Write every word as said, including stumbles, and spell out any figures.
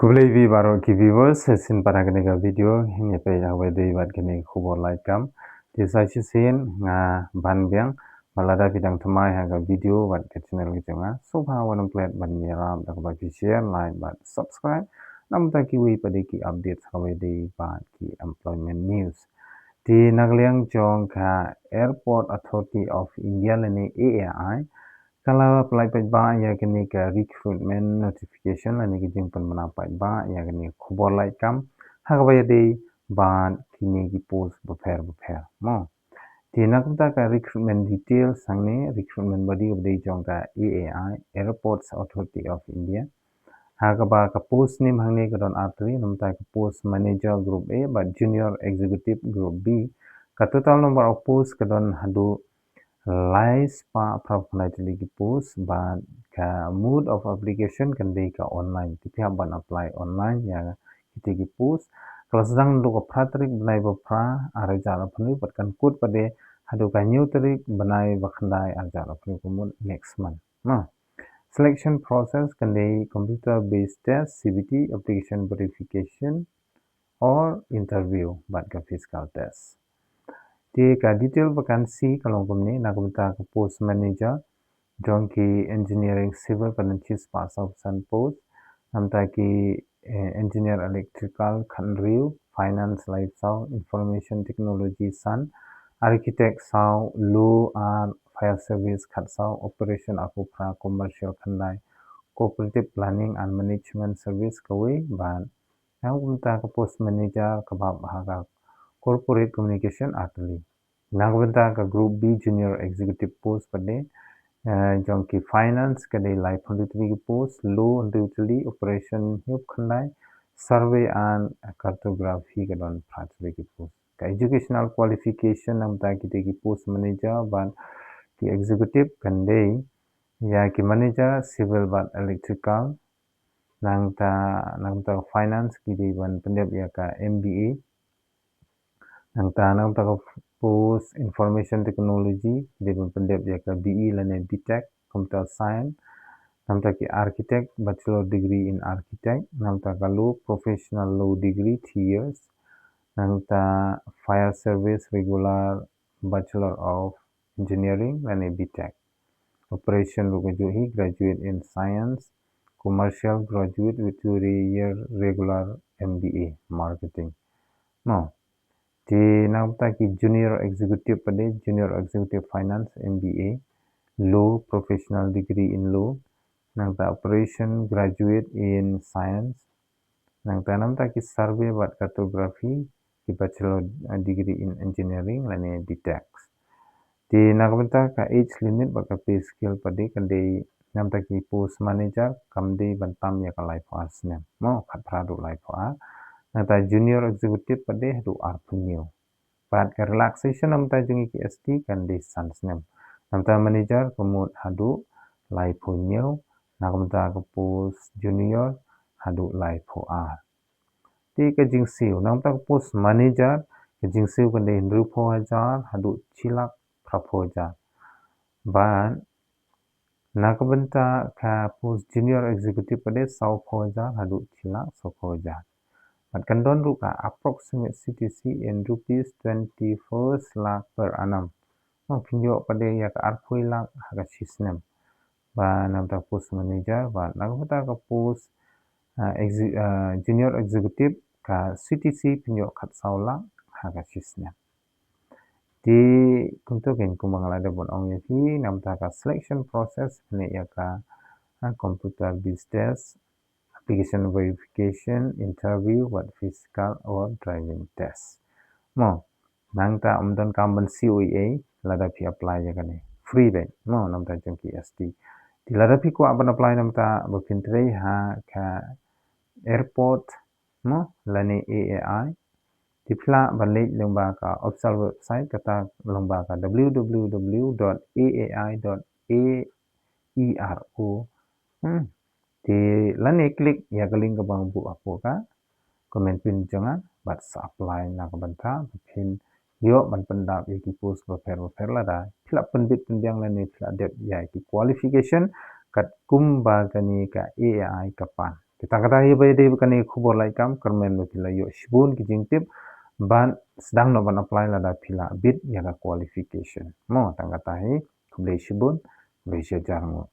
Khublei ïa phi baroh ki viewers, shisien pat ha kane ka video ngin ïa peit ha kaba ïadei bad kane ka khubor lait kam. Te sa shisien nga ban biang, bad lada phi dang thymmai ha ka video bad ka channel ka jong nga, sngewbha wat nym klet ban ïarap da kaba phi share, like bad subscribe na ka bynta kiwei pat de ki update ha kaba ïadei bad ki employment news. Te na ka liang jong ka Airport Authority of India lane A A I, ka la pynlait paidbah ïa kane ka recruitment notification lane ka jingpynbna paidbah ïa kane ka khubor lait kam ha kaba ïadei bad kine ki post bapher bapher mo. Te na ka bynta ka recruitment details hangne, recruitment body kaba dei jong ka A A I, Airports Authority of India. Ha kaba ka post nim hangne ka don artylli, na ka bynta ka post manager group A bad junior executive group B. Ka total number of post ka don haduh lai spah phra phew khyndai tylli ki post, bad ka mode of application kan dei ka online. Te phi hap ban apply online ïa kite ki post. Ka la sdang naduh ka phra tarik bnai ba phra ar hajar arphew hynriew bad kan kut pat de haduh ka hynñiew tarik bnai ba khyndai ar hajar arphew hynriew, ka mut next month. Na, selection process kan dei computer based test, C B T, application verification or interview bad ka physical test. Te ka detail vacancy ka long kumne, na ka bynta ka post manager jong ki engineering civil ka don shi spah saw phew san post, na ka bynta ki eh, engineer electrical khathynriew, finance lai saw, information technology san, architect saw, law ar fire service khatsaw, operation arphew phra, commercial khyndai, cooperative planning and management service kawei, bad na ka bynta ka post manager kaba ha ka corporate communication artylli. Na ka bynta ka group B junior executive post pat de, eh, jong ki finance ka dei laiphew hynriew tylli ki post, law hynriew tylli, operation hynñiewphew khyndai, survey and cartography ka don phra tylli ki post. Ka educational qualification na ka bynta kite ki post manager bad ki executive kan dei ïa ki manager civil bad electrical. Nangta na ka bynta ka finance ki dei ban pyndep ïa ka M B A. Nangta na ka bynta ka post information technology ki dei ban pyndep ïa ka B E lane B Tech, computer science. Na ka bynta ki architect, bachelor degree in architect. Na ka bynta ka law, professional law degree three years. Na ka bynta fire service, regular bachelor of engineering lane B Tech. Operation ruh kajuh hi, graduate in science, commercial, graduate with three year regular M B A marketing. No. Te na ka bynta ki junior executive pat de, junior executive finance, M B A, law, professional degree in law. Na ka bynta operation, graduate in science. Na ka bynta na ka bynta ki survey bad cartography, ki bachelor, eh, degree in engineering lane B Tech. Te na ka bynta ka age limit bad ka pay scale pat de kan dei, na ka bynta ki post manager kam dei ban tam ïa ka laiphew ar snem mo, khatphra haduh laiphew ar. Na ka bynta junior executive pat de haduh arphew hynñiew. Bad ka relaxation na ka bynta jong ki S T kan dei san snem. Na ka bynta manager ka mut haduh laiphew hynñiew, na ka bynta ka post junior haduh laiphew ar. Te ka jingsiew, na ka bynta ka post manager ka jingsiew kan dei hynriewphew hajar haduh shi lak phraphew hajar. Bad na ka bynta ka post junior executive pat de sawphew hajar haduh shi lak sawphew hajar. Bad kan don ruh ka approximate C T C in rupees twenty-first lakh per annum. Mo, phin ïoh pat de ïa ka arphew lak ha ka shi snem. Bad na ka bynta ka post manager, bad na ka bynta ka post, ah, exe-, ah, junior executive ka C T C phin ïoh khatsaw lak ha ka shi snem. Te kumto kein kumba nga la dep ban ong ïa phi, na ka bynta ka selection process, phin leh ïa ka, ah, computer based test, application verification, interview, bad physical or driving test. Mo, nangta ym don kam ban siew ei ei lada phi apply ïa kane. Free beit mo, na ka bynta jong ki S T. Te lada phi kwah ban apply na ka bynta ba phin trei ha ka airport mo lane A A I, te phi lah ban leit lyngba ka official website, kata lyngba ka W W W dot A A I dot A E R O. Hmm. Te lane click ïa ka link kaba nga buh hapoh ka comment pin jong nga bad sa apply na ka bynta ba phin ïoh ban pyndap ïa ki post bapher bapher lada phi la pynbit pynbiang lane phi la dep ïa ki qualification katkum ba kane ka A A I ka pan. Te tang kata hi ba ïadei bad kane ka khubor lait kam, kyrmen ba phi la ïoh shibun ki jingtip ban sdang noh ban apply lada phi la bit ïa ka qualification. Mo, tang kata hi, khublei shibun, khublei shihajar nguh.